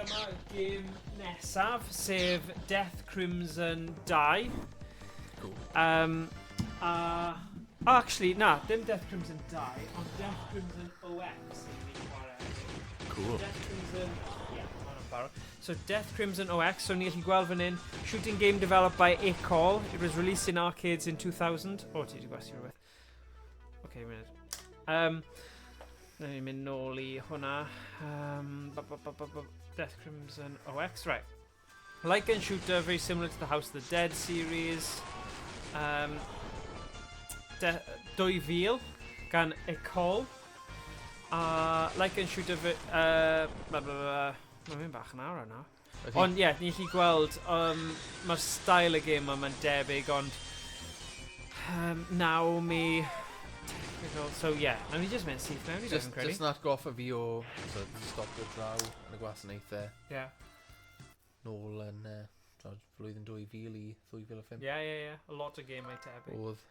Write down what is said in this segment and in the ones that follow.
Dyma gêm nesaf, sef Death Crimson 2. Cool. A... Oh, actually, na, dim Death Crimson 2, ond Death Crimson OX sy'n ni'n chwarae heddiw. Cool. Death Crimson... Yeah, ma' hwnna'n barod. So Death Crimson OX, so ni'n gallu gweld fan hyn, shooting game developed by Acol. It was released in arcades in 2000. O, ti wedi gwasgu rhywbeth. Okay, minute. Nawn ni mynd nôl i hwnna. Ba, ba, ba, ba, ba, Death Crimson OX, right. Light gun shooter, very similar to the House of the Dead series. 2000 gan Ecole. A light gun shooter, bla, bla, bla. Mae'n mynd bach yn awr yna. Ydy. Ond ie, yeah, ni'n gallu gweld, mae'r style y gêm yma'n debyg, ond Naomi technical, so ie, yeah, nawn ni just mynd syth mewn i Just, fi'n credu. just yn atgoffa fi o so, stopio draw yn y gwasanaethau Ie, nôl yn flwyddyn 2000 i 2005. ie, ie, ie, a lot o gemau tebyg. Oedd.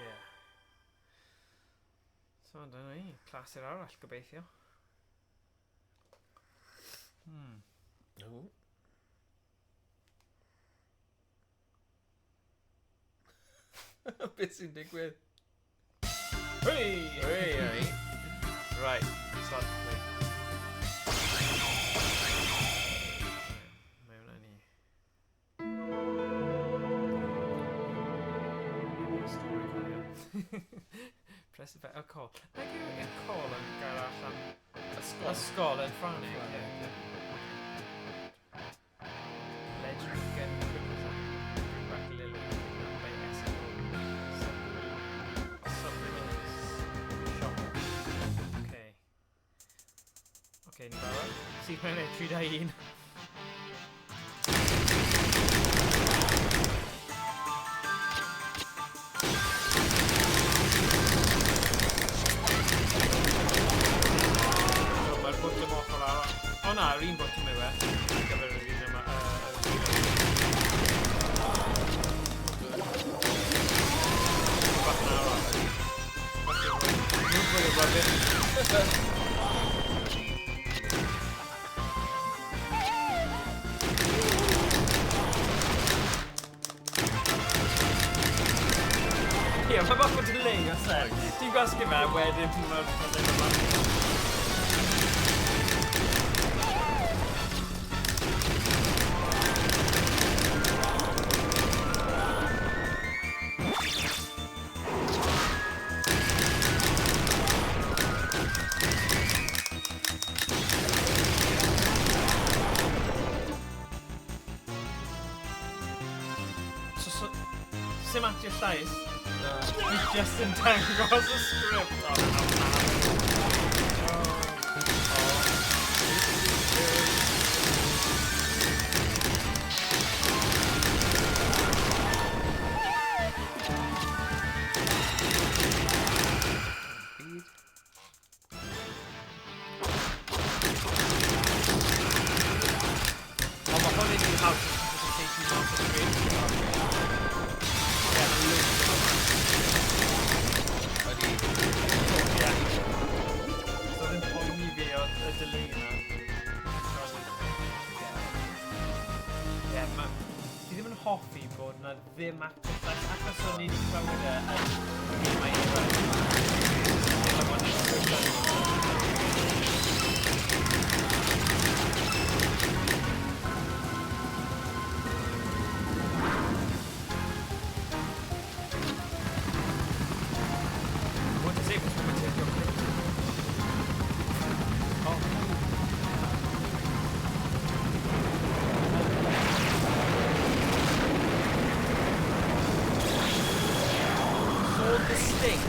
Ie. So, dyna ni, clasur arall, gobeithio. O. Beth sy'n digwydd? Hey! Hey, hey. Right, start to play. Mewn â ni. Story cofio. Press the button. Oh, call. Nag yw y call yn gael allan? Ysgol. Ysgol yn Ffrangeg, ie. Legendary Gun Crimson. Bring back Lily. Kidnapped by SNO. Subliminal Shock. Okay. Okay, ni'n barod. Syth mewn e, 3, 2, 1. So, mae'r bwtwm ochr arall. O na, yr un bwtwm yw e. Ar gyfer yr un yma. Yr un yma. Bach yn arall. Move for the rubbish. Ie, mae bach o delay os e. Ti'n gwasgu fe, wedyn mae'r pethau yma. So, sim actio llais. Na. Ni just yn dangos y sgript. Oh, na, na. Oh. Byd. Ond mae hwn yn un haws os ti'n teithio mas o'r sgrin. Ie, mae'n loads o hwnna. Ydy. Ie. So ddim poeni fi o y delay yna. Ie, ma... Fi ddim yn hoffi bod na ddim active llais, achos o'n i wedi clywed e yn gemau eraill. Teimlo bod ni'n sgript ar hwnna. What is it? What's it? Your crimson. Oh. Sword the Sting.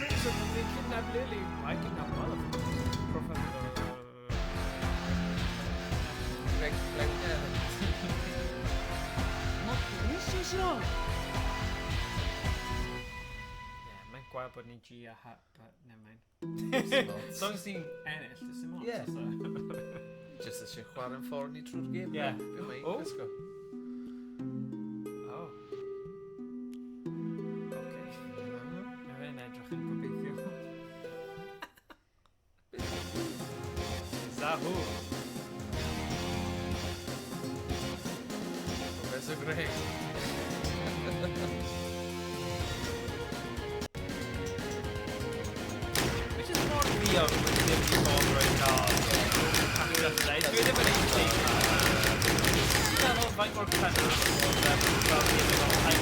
Crimson and they kidnapped Lily. I kidnapped all of them. Professor. Greg, Greg, もっと練習しろ。 Yeah, mae'n gwael bod ni G a H, but never mind. Dim ots. As long as ni'n ennill, does dim ots. Yeah. Oes e? Just eisiau chwarae'n ffordd ni trwy'r gêm. Yeah. Be mae Oh. i'n gwisgo? Oh. Okay. Mae fe'n edrych yn gobeithio. Zahoo. Professor Greg. Which is mor ddiog bod ni ddim wedi bod roi cael. Dwi ddim yn ei teimlo. Ti'n meddwl faint mor cynnar oedd fel ni ddim yn cael.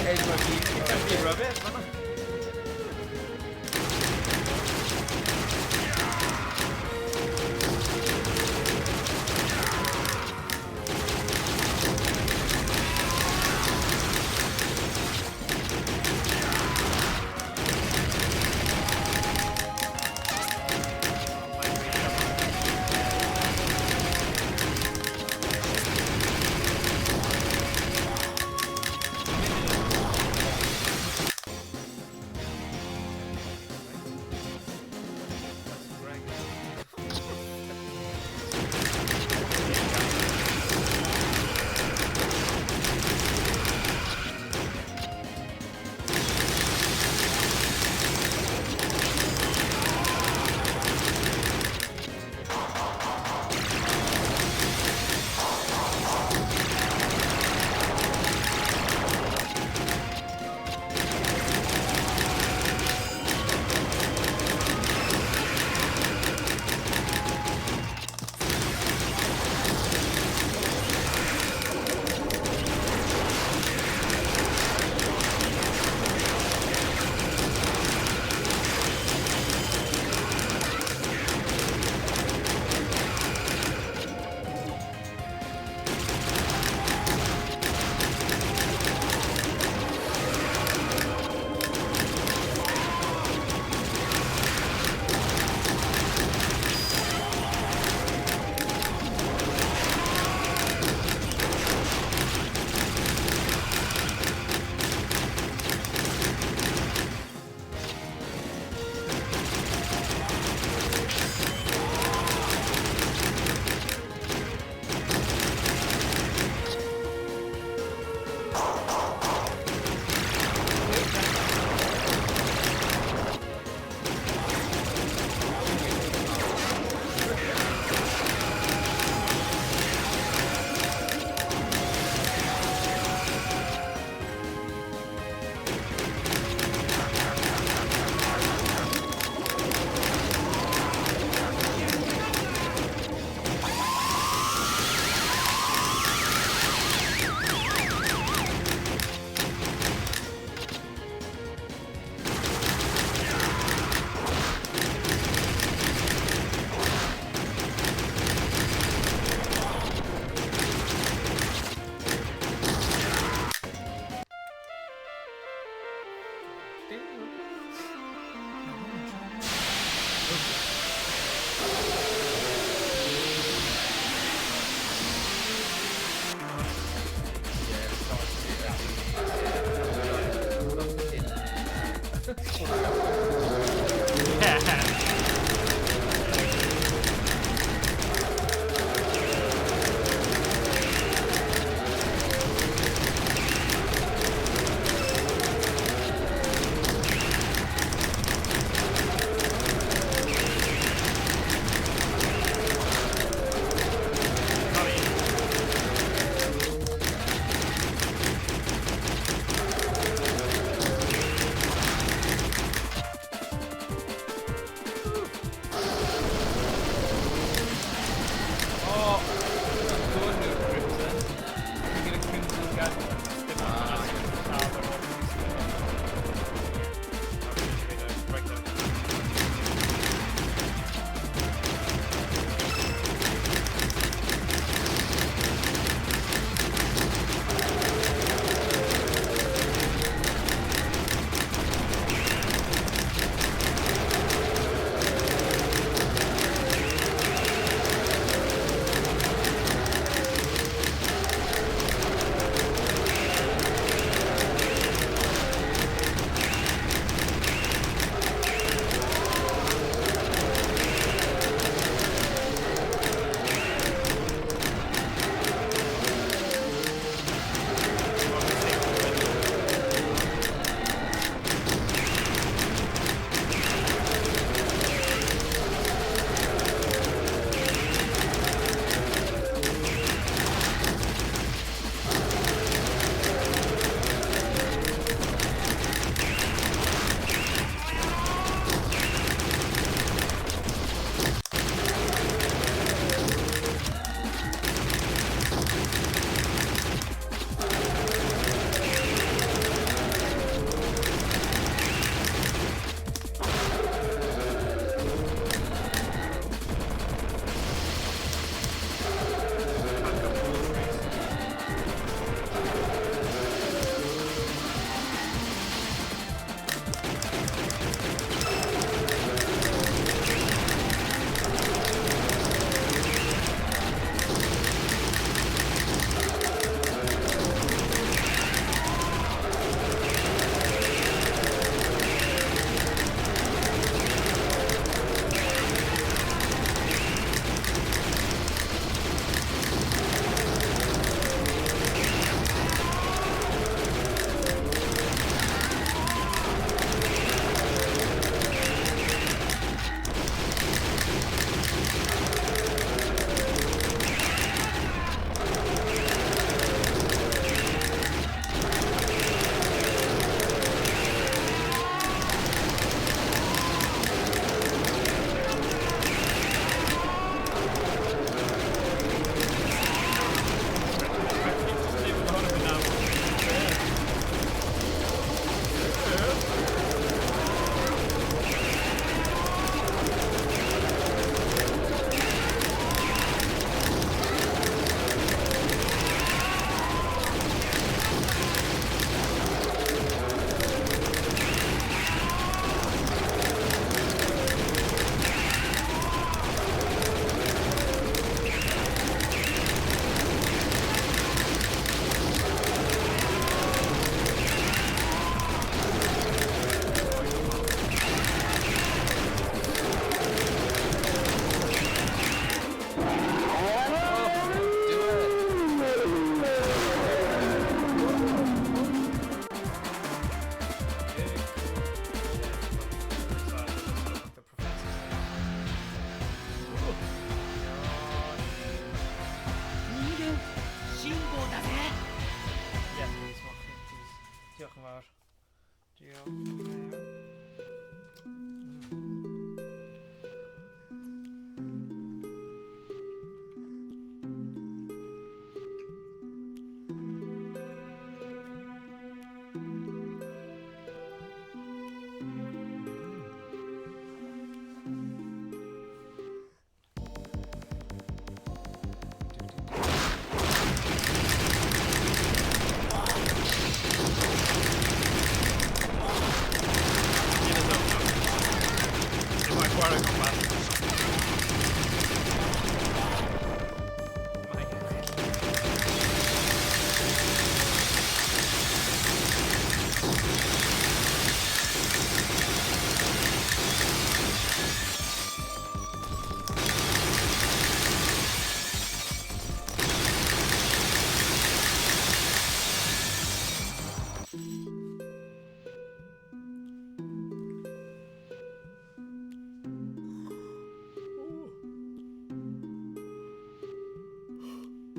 Edward Lee. Fi rubbish, fan'na.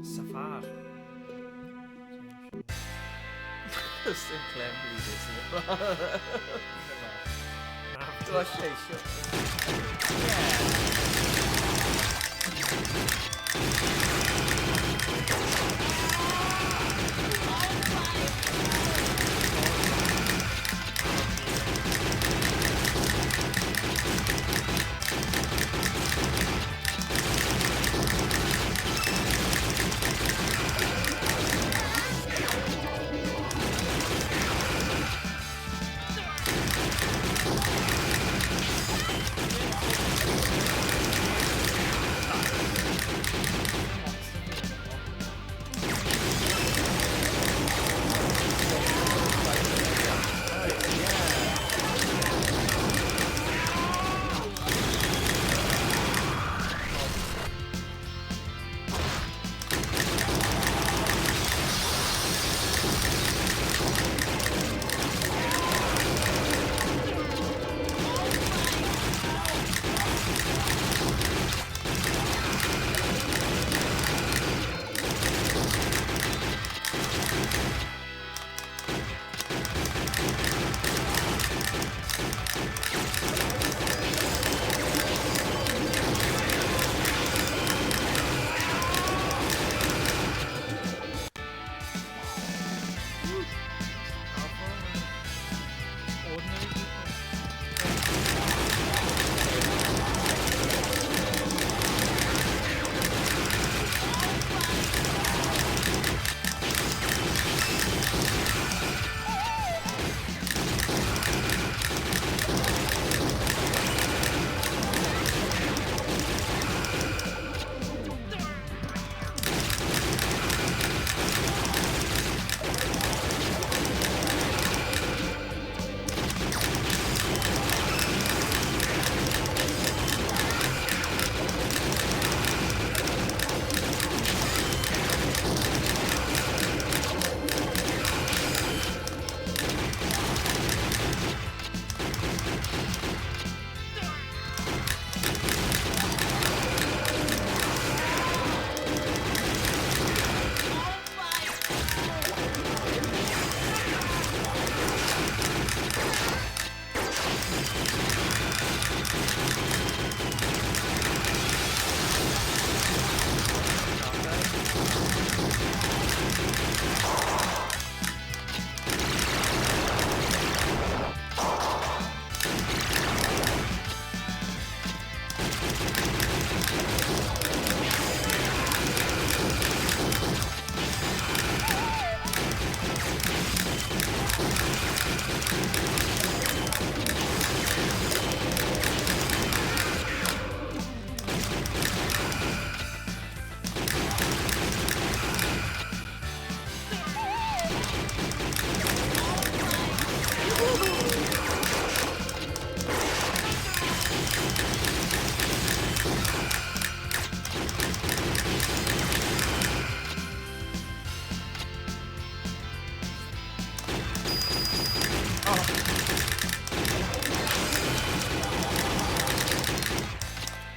Safar. Sim clem i Dyna lleill. Ordinary people.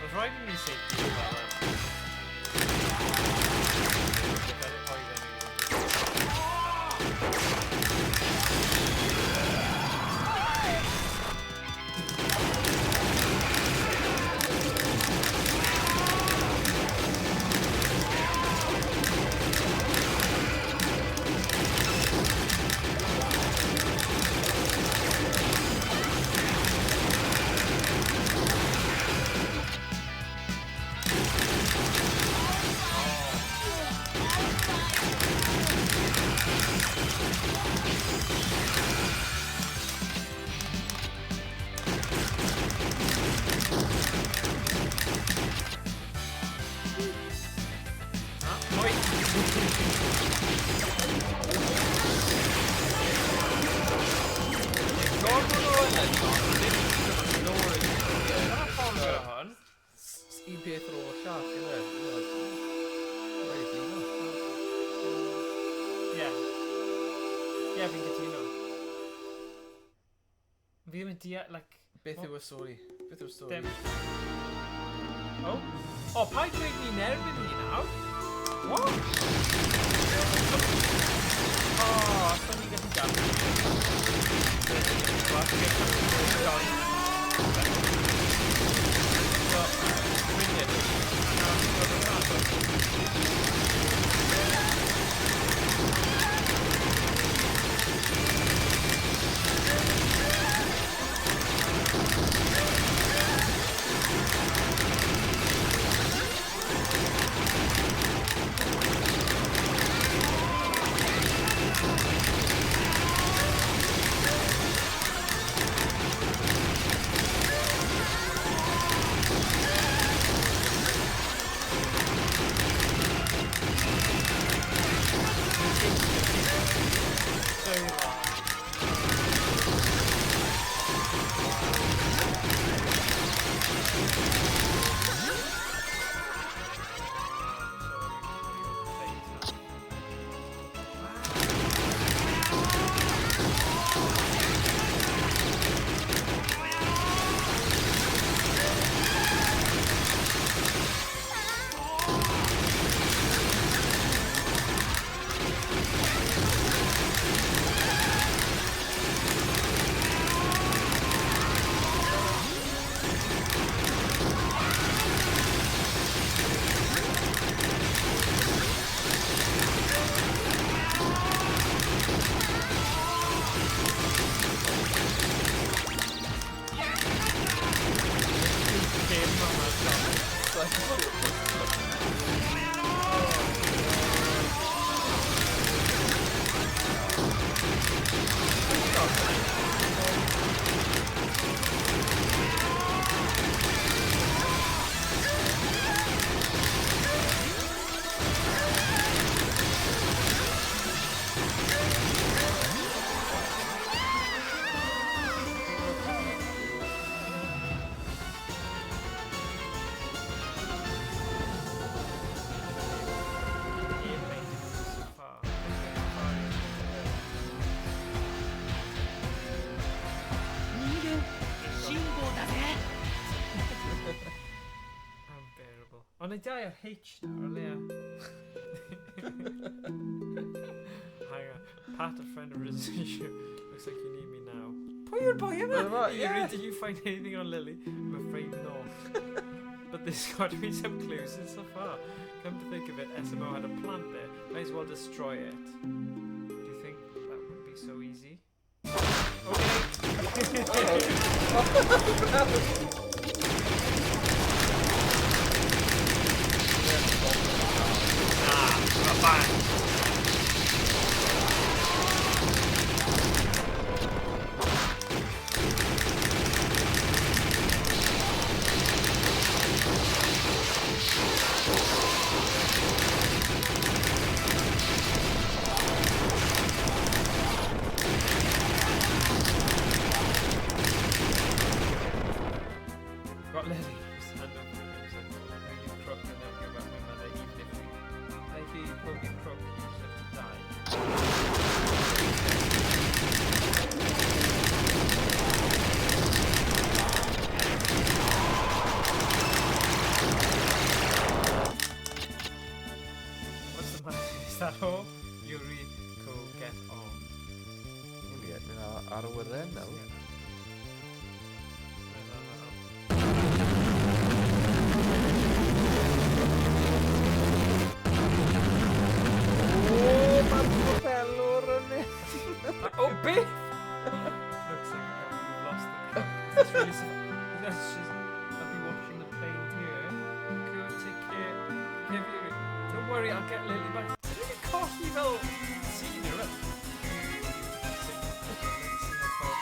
Oedd rhaid i mi safety fel Oi! Gormod o elynion, ddim yn Dyna ffordd gyda hwn. Un peth ar ôl y llall, yw e? Rhaid, blino. Ie. Ie, fi'n cytuno. Fi ddim yn deall, like. Beth yw y stori? Beth yw'r stori? Dim. Oh. O, paid dweud ni'n erbyn hi nawr? What? Oh, so ni'n gallu gael. Ond I die ar H nawr, o leia. Hang on. Pat, a friend of Rizzo. Looks like you need me now. Pwy yw'r boi yma? Yeah. Did you find anything on Lily? I'm afraid not. But there's got to be some clues in so far. Come to think of it, SMO had a plant there. Might as well destroy it. Do you think that would be so easy? Okay. Bang! Got Lily. Stand up. You crook and they'll hear about my mother even if we. If you poke you crook, you just have to die. What's the matter? Is that all? Yuri, go get on. Ni'n mynd ar awyren nawr. Oh, beth? Looks like we've lost the truck. It's really that's just, I'll be watching the plane here. Could take care. Care. Don't worry, I'll get Lily back. Did you colli fel scene yw e? Let's see how far.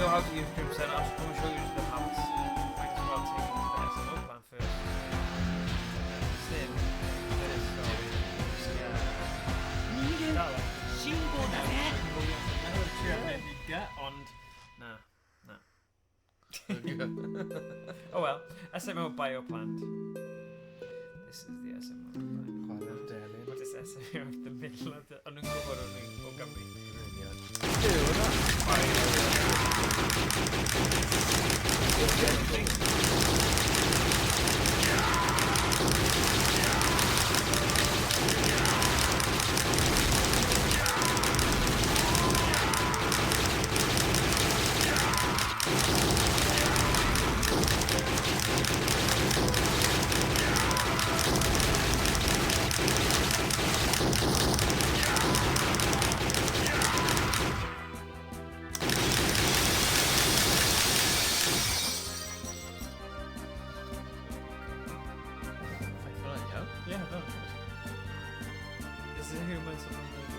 how to use Crimson. I'll show you the palace. Might as well take them to the SMO plant first. Slim. It is so. Yeah. 人間辛抱だぜ。 Ond, na, na. Oh well, SMO bioplant. This is the SMO bioplant. Chwarae'r delyn. What is SMO of the middle of the... O'n nhw'n gwybod o'n nhw o Gymru. Duw, yna. Ffaith hwnna'n iawn. Yeah, no. This is a human townspeople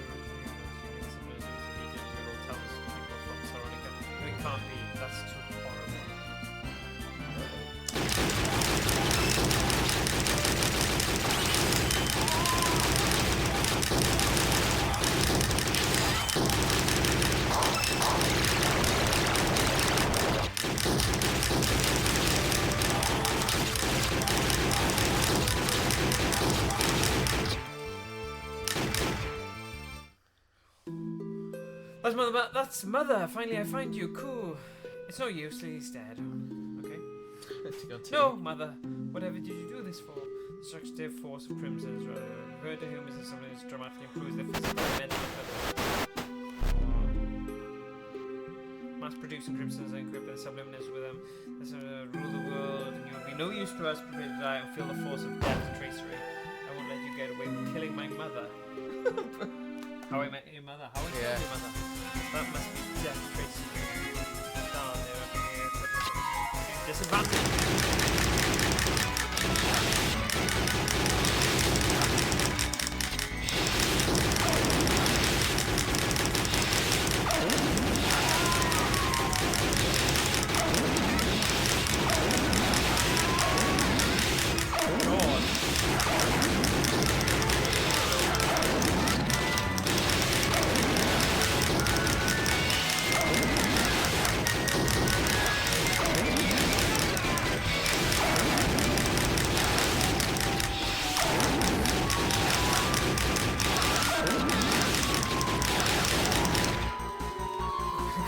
from Salonika. No, it can't be. That's too horrible. That's mother. That's mother. Finally, I find you. Cool. It's no use. He's dead. Okay. Digon teg. No, mother. Whatever did you do this for? The destructive force of Crimson is referred to humans as something that dramatically improves their physical and mental ability. Mass producing Crimsons and equipped with subliminals with them. This rule the world, and you will be no use to us. Prepare to die and feel the force of death tracery. I won't let you get away with killing my mother. How I Met Your Mother. How I Killed Your Mother. That must be death tracery. Down there, up here. Disadvantage. God.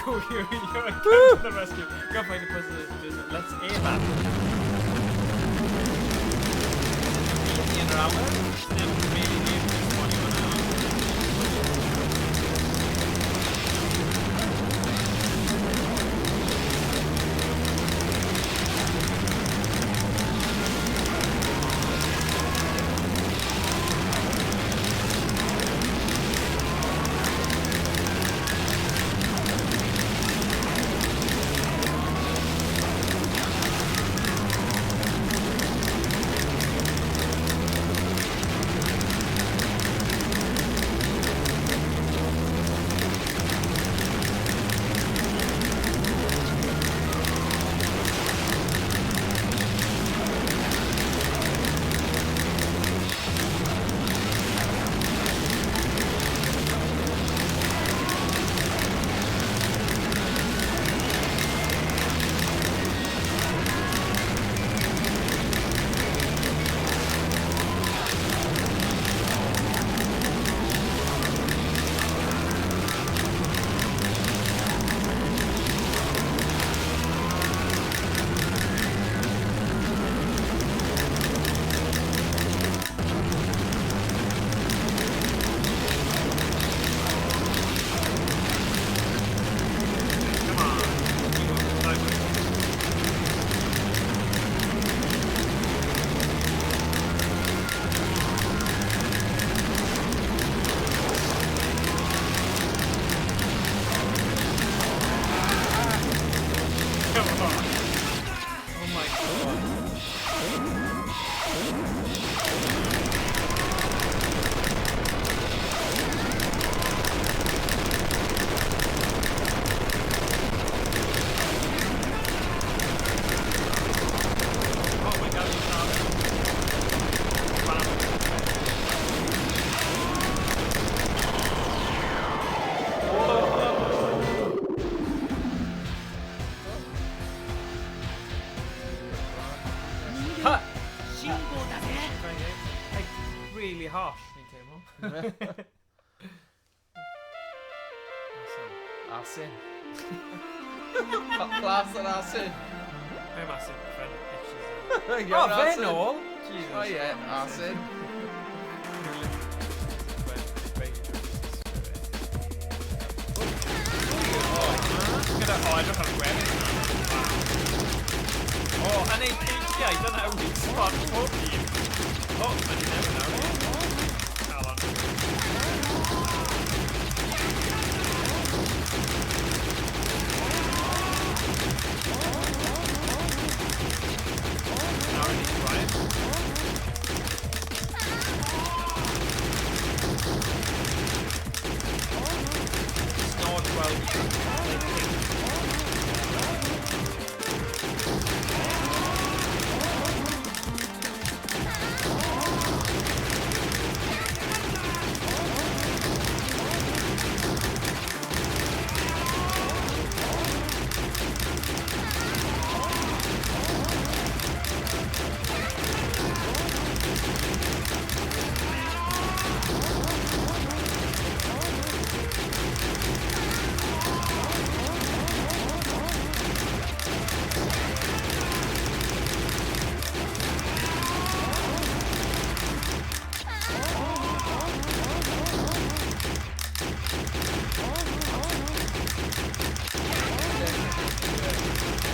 Go here, here I come to the rescue. Go find the puzzle. Let's aim at. Really in our hour? Really near 21 hour. Ha! 辛抱だぜ。 Like, really harsh, fi'n teimlo. Asyn. Plas yn asyn. Mae'n massive friend itches. Iawn, Oh, fe asyn. nôl! Jesus. O ie, asyn. Gyda, o, edrych ar y gwefus na. O, yn ei peitiau, dyna weak spot pob un. O, mae di newid nawr. Calon. Nawr ni, Brian. Snod gweld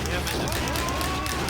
Ie, mae'n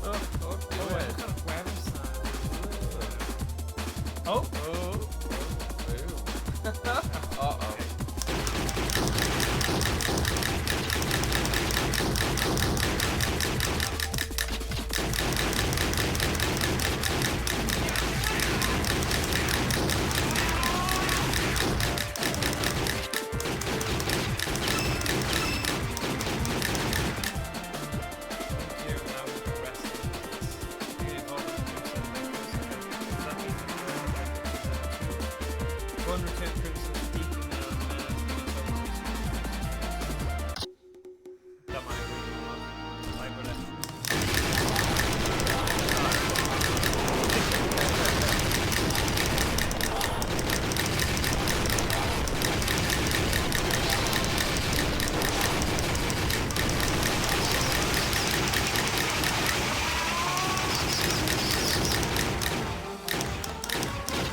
Oh, oh, Oh, edrych ar y gwefus na. Oh! Oh, oh, Uh-oh. You now rest in peace. You evolve into Crimson. That means Go and return Crimson deep in the Dyma yw Cyber e.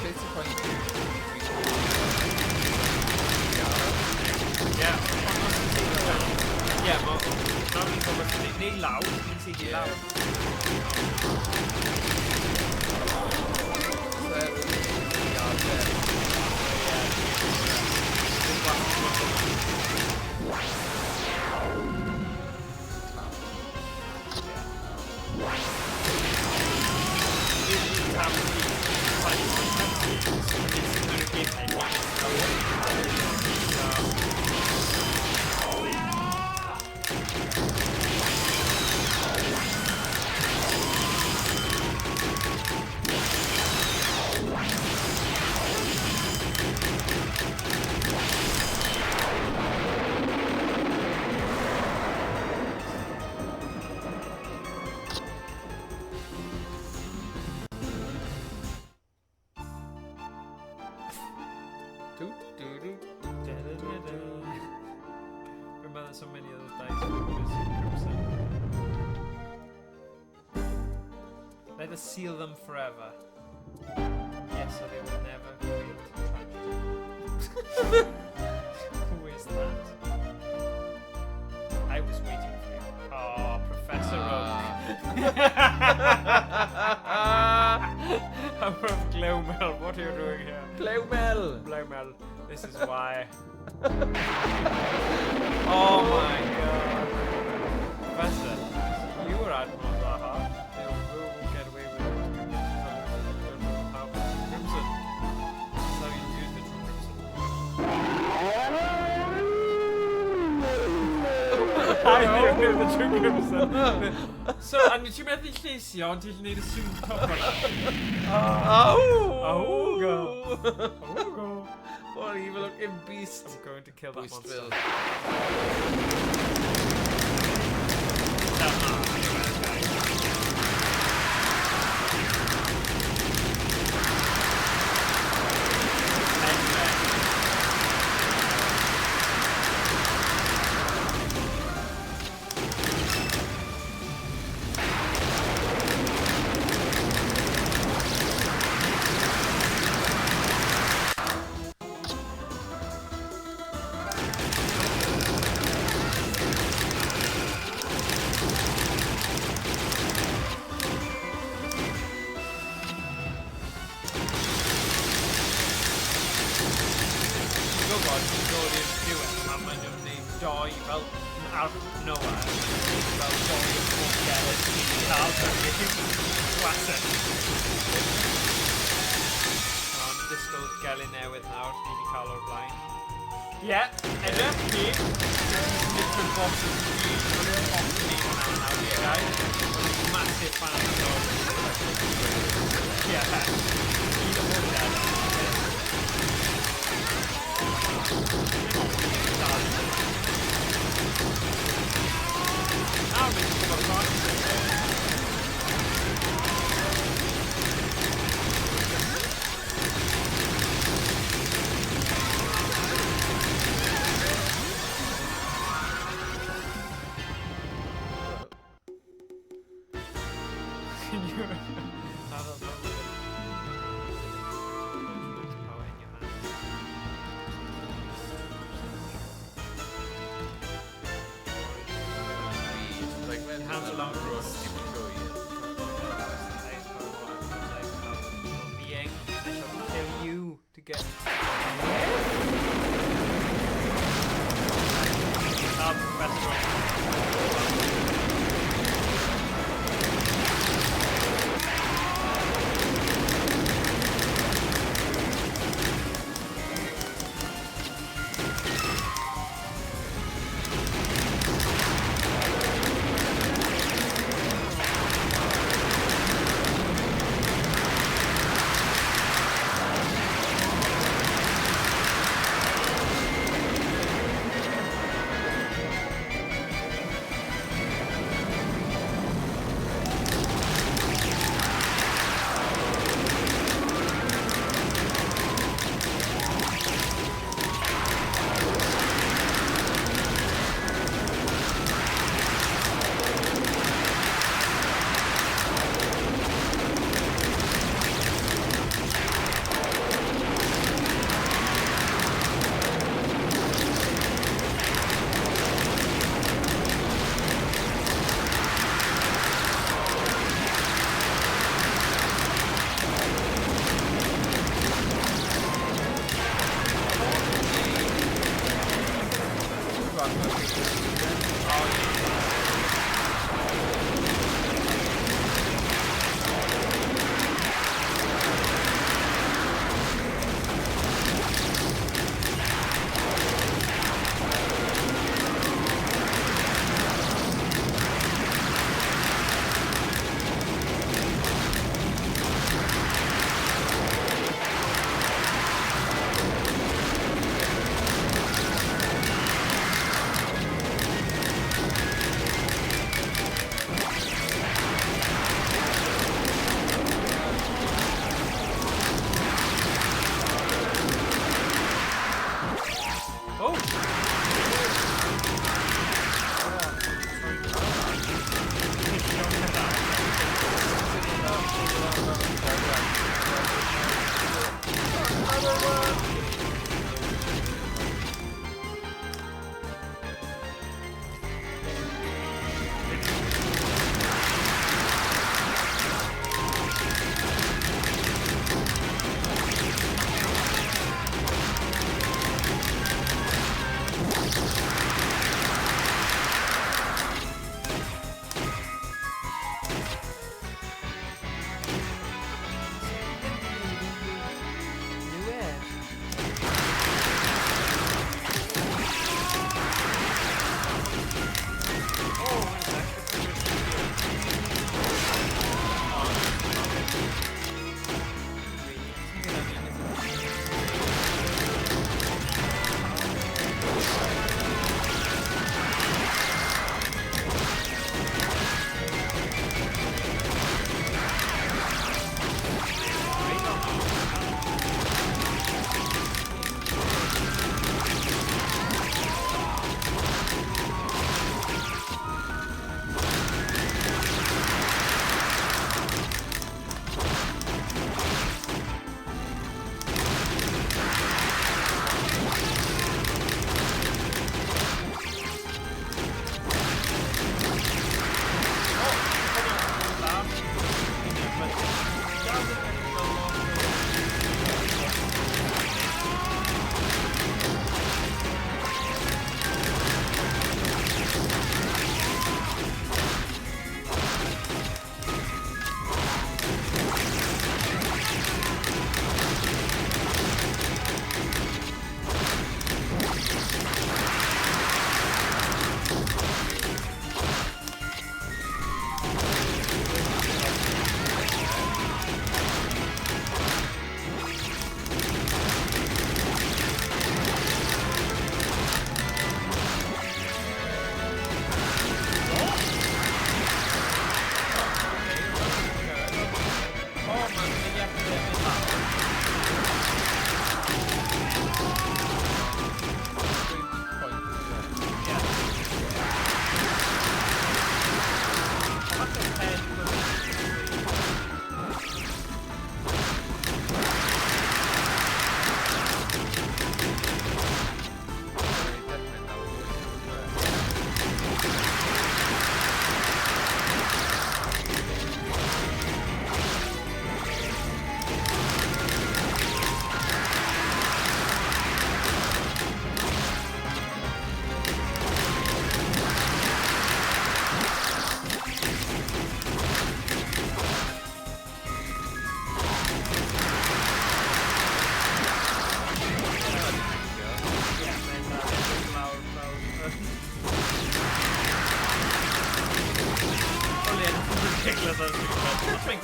Beth sy'n poeni fi? Ie, ond os ti'n teimlo fel... Ie, ma' nawr ni'n gwybod neu lawr, ni'n seithio lawr. Do, do, do. Remember there's so many other dice with Crimson. Let us seal them forever. Yes, so they will never create tragedy. Who is that? I was waiting for you. Oh, Professor Oak. I'm from Glowmel. What are you doing here? Glewmel! Glowmel. This is why. Oh my god. Professor, you were Admiral Zaha. They will get away with it. Don't know how. I the True Crimson. So, a ti'n methu lleisio, ond ti'n gwneud y sŵn top yna. Ow! Auga. Auga. What an evil looking beast. I'm going to kill that monster. Bwystfil. Dyma, guys. Anyway. Ti'n gwybod, ti'n dod i'r diwedd a maen nhw'n gwneud doi fel out of nowhere. Maen nhw'n gwneud fel doi o bwgel ti'n cael trwy Classic. Ond disgwyl gelyn newydd nawr, ni wedi cael o'r blaen. Ie, yeah, edrych, ni. Literal bosses i gyd. Maen nhw'n hoffi ni hwnna nawr, ie, guys. Maen nhw'n massive fans o... Ie. Gyd o bwgel. Nawr mae'n gwybod bron. Can you have a moment? Power in your hands. Like, when Hands along Run, this. stupid show you. Being, I shall kill you to get. Professor.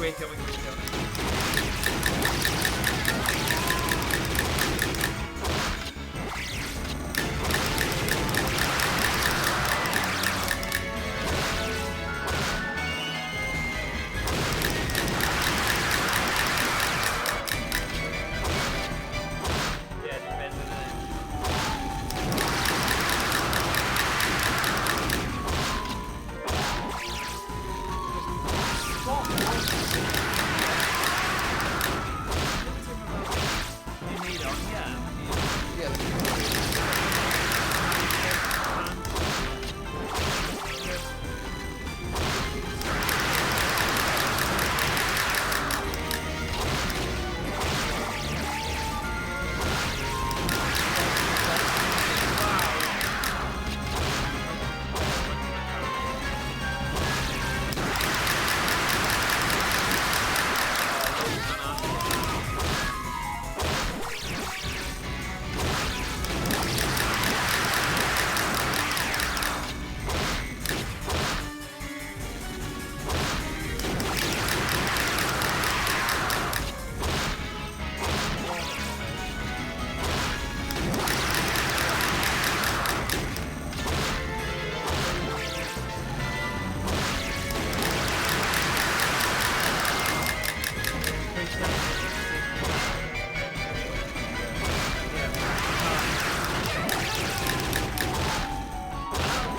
gweithio, mae'n gweithio. Ie, dwi'n mynd yn hynny. Stop! Ni'n neud o, ie. Ie.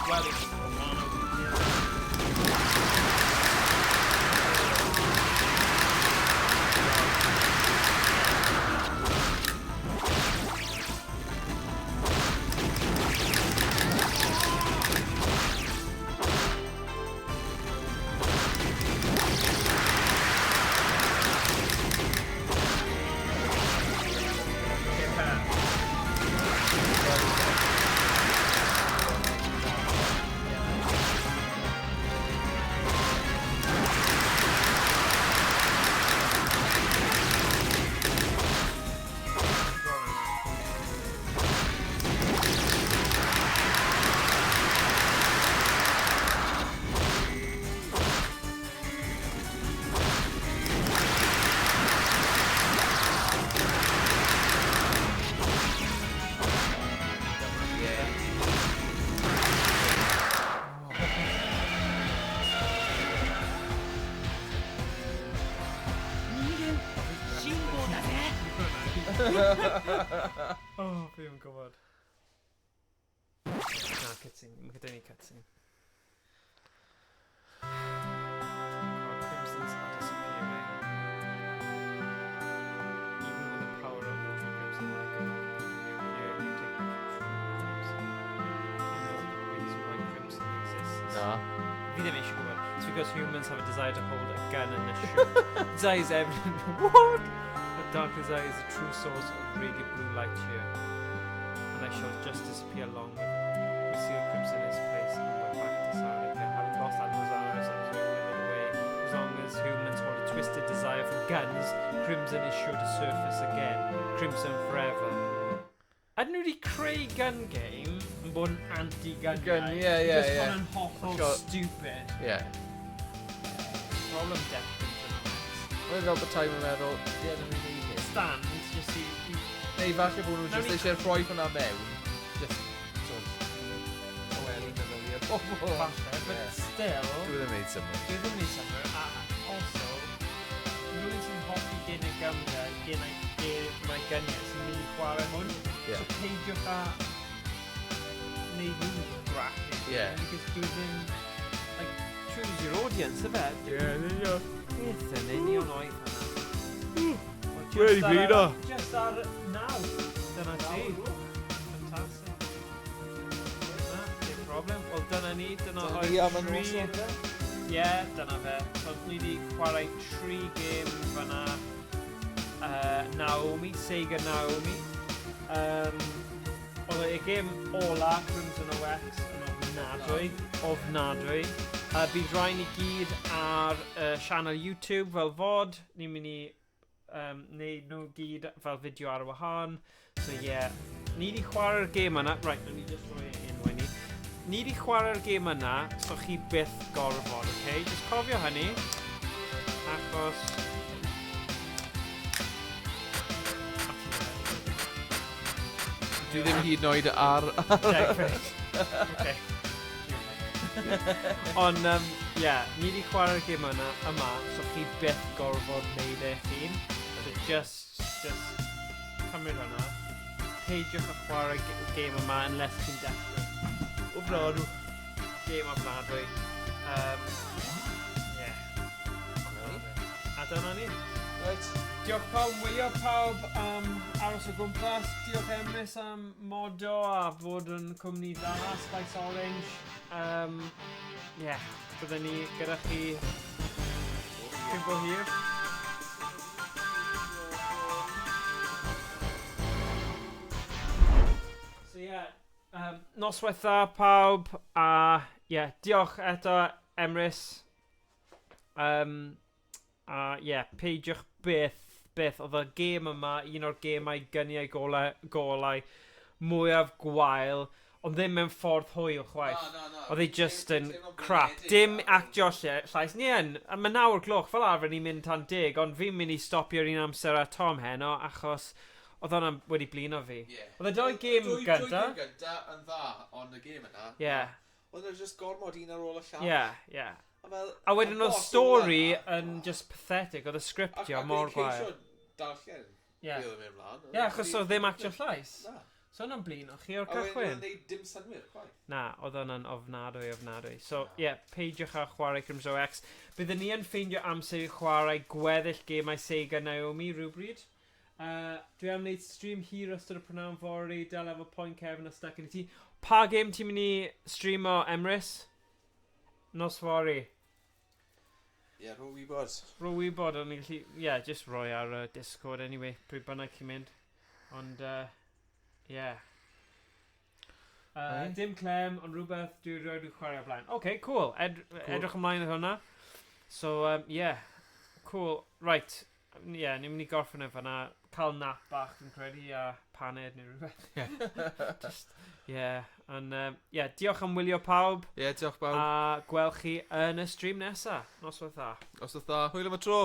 Well, it's Romano. 人間辛抱だぜ Oh, fi ddim yn gwybod. Na, cutscene. Mae gyda ni cutscene. God, crimsons are disappearing. Even with the power of the true crimson, I could not completely here you take the true crimson. You know the reason why crimson exists. Na. Fi ddim eisiau gwybod. It's because humans have a desire to hold a gun and a shoot. Desire is evident. What? The dark desire is the true source of radiant blue light here. And I shall just disappear along with it. We seal Crimson in its place and went back to Sarnica. Having lost Admiral Zaris, I was withered away. As long as humans hold a twisted desire for guns, Crimson is sure to surface again. Crimson forever. Ydyn nhw wedi creu gun game yn bod yn anti-gun Gun, guy? ie, Just ie. bod yn hollol stupid. Ie. Problem death Crimson OX. Mae'n fel bod time yn meddwl, ie, dyn ni'n neud hyn. Stand, just i... Neu falle bod nhw Nawn just ni- eisiau rhoi hwnna mewn. Just, sort of, tawelu meddyliau bobl. Falle, but Ie. still... Dwi ddim yn neud synnwyr. Dwi ddim yn neud synnwyr, a also, rhywun sy'n hoffi gemau gymrau, gemau gemau gyniau sy'n mynd i chwarae hwn. Ie. So peidiwch â neud nhw grac. Ie. Because dwi ddim... Like, choose your audience, ife? Ie, yn union. Beth yn union oedd hwnna? Wel, Wedi just ar y- blino. Just ar naw. Dyna ti. Fantastic. Na, dim problem. Wel, dyna ni. Dyna Dyna oedd ni am y tri- noson, ife? Ie, dyna fe. So, ni wedi chwarae tri gêm fyna. Naomi, Sega Naomi. Oedd y gêm ola, Crimson OX, yn ofnadwy. Ofnadwy. Bydd rhain i gyd ar sianel YouTube fel fod. Ni'n mynd i neud nhw gyd fel fideo ar y wahân. So ie, yeah. Ni wedi chwarae'r gêm yna. Right, nawn ni just rhoi e enwau ni. Ni wedi chwarae'r gêm yna, so chi byth gorfod, okay? Just cofio hynny. achos... Dwi ddim hyd yn oed ar... Degfed. Okay. Ond, yeah, ni wedi chwarae'r gêm yna yma, so chi byth gorfod neud eich hun. So just cymryd hwnna. Peidiwch â chwarae gêm yma unless ti'n desperate. Ofnadw. Gêm ofnadwy. Yeah. A dyna ni. Right. Diolch pawb, wylio pawb am aros o gwmpas. Diolch Emrys am modo a fod yn cwmni dda, Spice Orange. Yeah, byddwn ni gyda chi cyn bo hir. So yeah, noswaith dda pawb, a yeah, diolch eto Emrys. A yeah, peidiwch byth, oedd y gêm yma, un o'r gemau gyniau golau mwyaf gwael, ond ddim mewn ffordd hwyl chwaith. Na, na, na. Oedd ei just yn Teimlo'n crap. blinedig Dim a- actio llais. Ni yn, a mae 9 o'r gloch, fel arfer ni'n mynd tan 10, ond fi'n mynd i stopio'r un amser â Tom heno, achos oedd hwnna'n wedi blino fi. Ie. Oedd y doi gêm Dwy gynta. gêm gynta yn dda, ond y gêm yna... Ie, Oedd e just gormod un ar ôl y llall. ie, ie. A fel... A wedyn y oedd boss stori ola 'na, yn just pathetic, oedd y sgriptio ac mor o'n i'n ceisio gwael. darllen Ie. be oedd yn mynd mlaen. Ie, achos oedd ddim actio llais. Na. So hwnna'n blino chi o'r A wedyn oedd cychwyn. yn neud dim synnwyr, chwaith. Na, oedd hwnna'n ofnadwy, ofnadwy. So, ie, yeah, peidiwch â chwarae Crimson X. Byddwn ni yn ffeindio amser i chwarae gweddill gemau Sega Naomi rhywbryd. Dwi am wneud stream hir ystod y prynawn fory, dal efo point cefn a stuck yn y tŷ. Pa game ti'n mynd i streamo, Emrys? Nos fory. Ie, rho wybod. Rho wybod, o'n i'n gallu... Yeah, just roi ar Discord anyway, pryd bynnag chi'n mynd. Ond, yeah. Right. Dim clem, ond rhywbeth dwi rioed wedi chwarae o blaen. OK, cool. Cool. Edrych ymlaen i hwnna. So, yeah. Cool. Right. Yeah, ni'n mynd i gorffen efo fanna. Cael nap bach, fi'n credu, a paned neu rhywbeth. Just, yeah. Ond, yeah, diolch am wylio pawb. Ie, diolch bawb. A gweld chi yn y stream nesa. Noswaith dda. Noswaith dda. Hwyl am y tro.